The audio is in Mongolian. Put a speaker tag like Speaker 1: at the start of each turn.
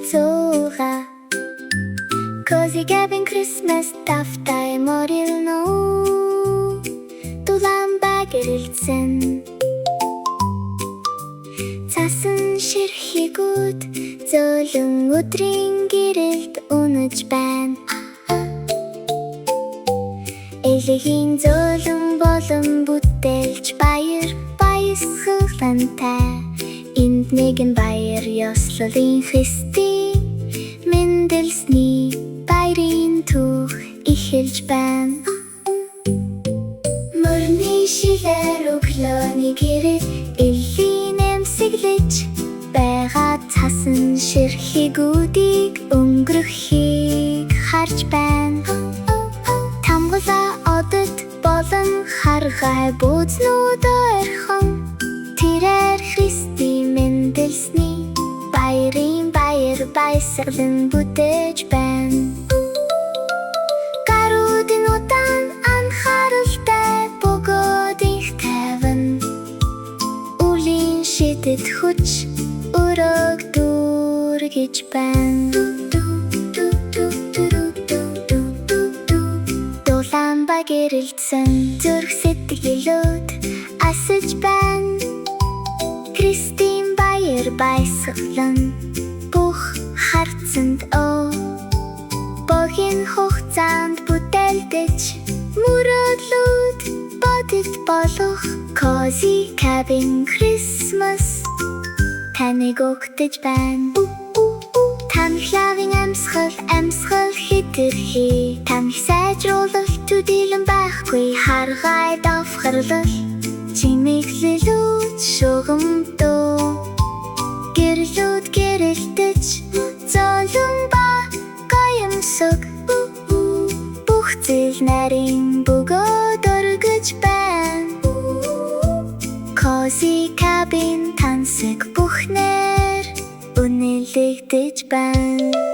Speaker 1: цуга. Cozy Cabin Christmas тавтай морилно. Дулаан ба гэрэлтсэн. Цасан ширхэгүүд зөөлөн өдрийн гэрэлд унаж байна. Элэхийн зөөлөн болон бүтээлч баяр баясгалантай. Энд нэгэн баяр ёслолын Христийн мэндэлсний баярын түүх эхэлж байна. Мөрний шилээр өглөөний гэрэл элийн нэмсэглэж байгаа цасан ширхэгүүдийг өнгөрөхийг харж байна. Тамгалаа одод болон харгай буузнууд ойрхон тэрээр Христийн мэндэлсний баярын баяр баясгалан бүтээж байна. Гаруудын удаан анхааралтай бөгөөд энх тайван үлийн шидэт хүч өрөөг дүүргэж байна. Дулаан ба гэрэлтсэн зүрх сэтгэлүүд асаж байна. Христийн баяр баясгалан бүх харцанд богино хугацаанд бүтээлдэж мөрөөдлүүд бодит болох Cozy Cabin Christmas таныг угтаж байна. Танхлавын амьсгал амьсгал хэтэрхий танх сайжруулалт төдийлөн байхгүй харгай давхарлал чимэглэлүүд шугамдуу гэрлүүд гэрэлтэж зөөлөн ба гоёмсог бүх зүйл нарийн бөгөөд өргөж байна. Cozy Cabin тансаг бүхнээр үнэлэгдэж байна.